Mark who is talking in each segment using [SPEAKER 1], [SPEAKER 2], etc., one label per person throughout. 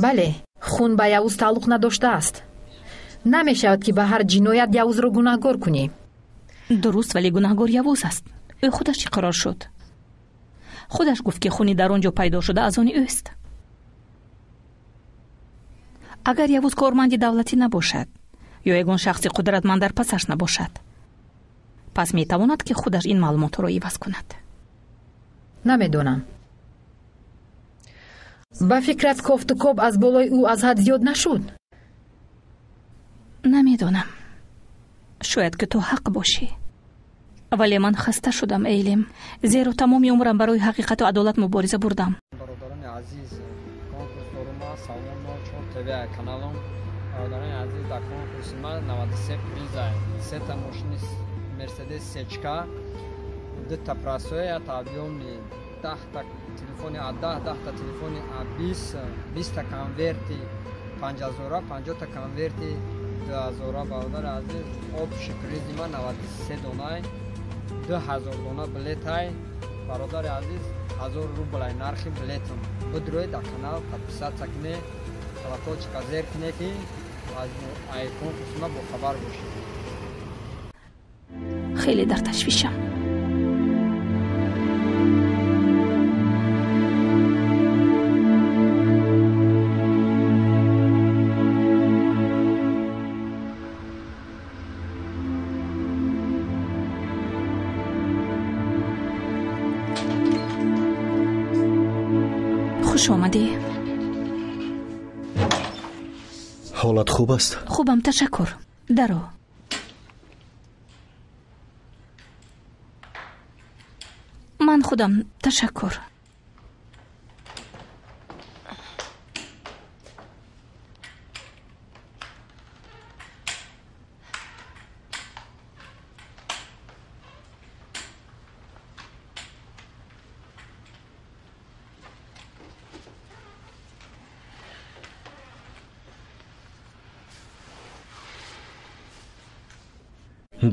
[SPEAKER 1] Бале, хун ба Явуз тааллуқ надоштааст. Намешавад, ки ба ҳар ҷиноят Явузро гунаҳгор кунӣ.
[SPEAKER 2] Дуруст, вале гунаҳгор Явуз аст. Ӯ худаш иқрор шуд. Худаш гуфт, ки хуни дар он ҷо пайдо шуда аз они ӯст. Агар Явуз корманди давлатӣ набошад ё ягон шахси қудратманд дар пасаш набошад, пас метавонад, ки худаш ин маълумотҳоро иваз кунад.
[SPEAKER 1] Намедонам. Ба фикрат, кофтукоб аз болои ӯ аз ҳад зиёд нашуд?
[SPEAKER 2] Намедонам. Шояд, ки ту ҳақ бошӣ. Вале ман хаста шудам, Эйлим, зеро тамоми умрам барои ҳақиқату адолат мубориза бурдам.
[SPEAKER 3] Бародарони азиз, конкурс дорум, Салмон 4 ТВ каналом. Бародарони азиз, дар конкурси ман 93 приза, сета мошини Мерседес сечка, дута прасоя, та объёмни, 10та телефони А10, 10та телефони А20, 20та конверти 5000, 50та конверти 2000. Бародари азиз, общий призи ман 93 донай, 2000 дона билетай. Бародари азиз, 1000 рублай нархи билетам. Бидроед дар канал, подписаться куне, колокольчика зер куне, ки аз конкурси ман бохабар бошед.
[SPEAKER 2] Хеле дар ташвишам. Хуш омадӣ.
[SPEAKER 4] Ҳолат хуб аст?
[SPEAKER 2] Хубам, ташаккур. Даро. Ман худам, ташаккур.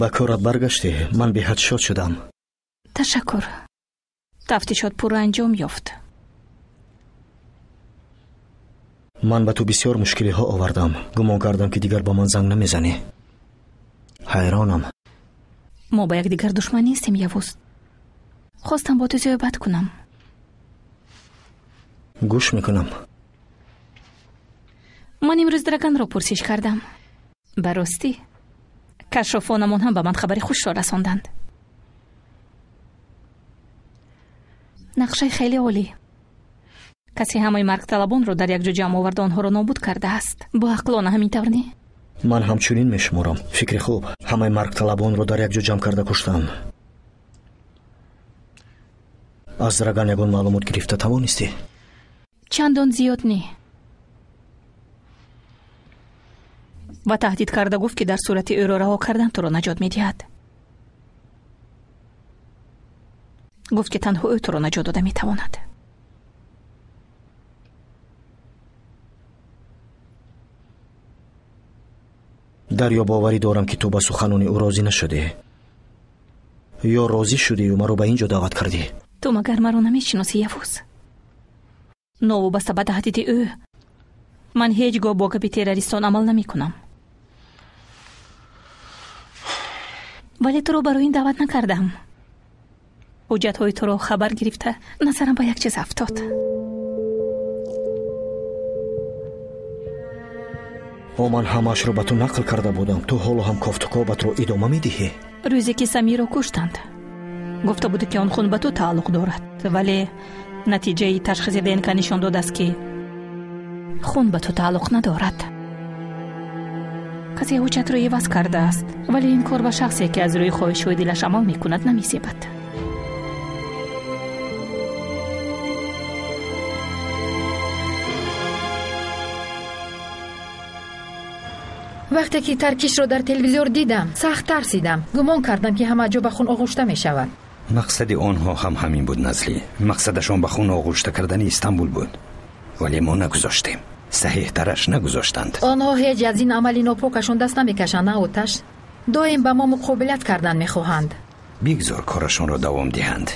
[SPEAKER 4] Ба корат баргаштӣ, ман беҳад шод шудам.
[SPEAKER 2] Ташаккур. Тафтишот пурра анҷом ёфт.
[SPEAKER 4] Ман ба ту бисёр мушкилиҳо овардам. Гумон кардам, ки дигар ба ман занг намезанӣ. Ҳайронам.
[SPEAKER 2] Мо ба якдигар душман нестем, Явуз. Хостам бо ту суҳбат кунам.
[SPEAKER 4] Гӯш мекунам.
[SPEAKER 2] Ман имрӯз Драганро пурсиш кардам. Ба ростӣ, кашшофонамон ҳам ба ман хабари хушро расонданд. Нақшаи хеле олӣ. Касе ҳамаи маргталабонро дар як ҷо ҷамъ оварда, онҳоро нобуд кардааст. Бо ақлона ҳамин тавр, не?
[SPEAKER 4] Ман ҳамчунин мешуморам. Фикри хуб, ҳамаи маргталабонро дар як ҷо ҷамъ карда куштан. Аз Драган ягон маълумот гирифта тавонистӣ?
[SPEAKER 2] Чандон зиёд не. Ва таҳдид карда гуфт, ки дар сурати ӯро раҳо кардан туро наҷот медиҳад. Гуфт, ки танҳо ӯ туро наҷот дода метавонад.
[SPEAKER 4] Дарё, боварӣ дорам, ки ту ба суханони ӯ розӣ нашудӣ. Ё розӣ шудию маро ба ин ҷо даъват кардӣ?
[SPEAKER 2] Ту магар маро намешиносӣ, Явуз? Новобаста ба таҳдиди ӯ, ман ҳеҷ гоҳ бо гапи террористон амал намекунам. Вале туро барои ин даъват накардам. Ҳуҷҷатҳои туро хабар гирифта, назарам ба як чиз афтод.
[SPEAKER 4] О, ман ҳамаашро ба ту нақл карда будам. Ту ҳоло ҳам кофтукобатро идома медиҳӣ?
[SPEAKER 2] Рӯзе ки Самирро куштанд, гуфта будӣ, ки он хун ба ту тааллуқ дорад, вале натиҷаи ташхиси ДНК нишон додааст, ки хун ба ту тааллуқ надорад. Касе ҳуҷҷатро иваз кардааст, вале ин кор ба шахсе, ки аз рӯи хоҳишҳои дилаш амал мекунад, намезебад.
[SPEAKER 1] Вақте ки таркишро дар телевизор дидам, сахт тарсидам. Гумон кардам, ки ҳама ҷо ба хун оғушта мешавад.
[SPEAKER 5] Мақсади онҳо ҳам ҳамин буд, Назлӣ. Мақсадашон ба хун оғушта кардани Истанбул буд, вале мо нагузоштем. Саҳеҳтараш, нагузоштанд.
[SPEAKER 1] Онҳо ҳеҷ аз ин амали нопокашон даст намекашанд, на, Оташ? Доим ба мо муқобилат кардан мехоҳанд.
[SPEAKER 5] Бигзор корашонро давом диҳанд.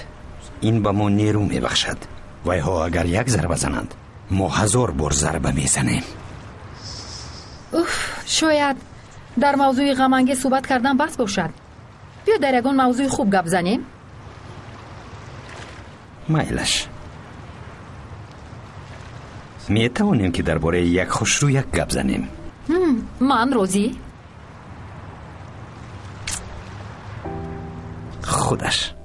[SPEAKER 5] Ин ба мо нерӯ мебахшад. Вайҳо агар як зарба зананд, Мо 1000 бор зарба мезанем.
[SPEAKER 1] Уф, шояд дар мавзӯи ғамангез суҳбат кардан бас бошад. Биё дар ягон мавзӯи хуб гап занем.
[SPEAKER 5] Майлаш, метавонем ки дар бораи як хушрӯяк гап занем.
[SPEAKER 1] Ман розӣ.
[SPEAKER 5] Худаш.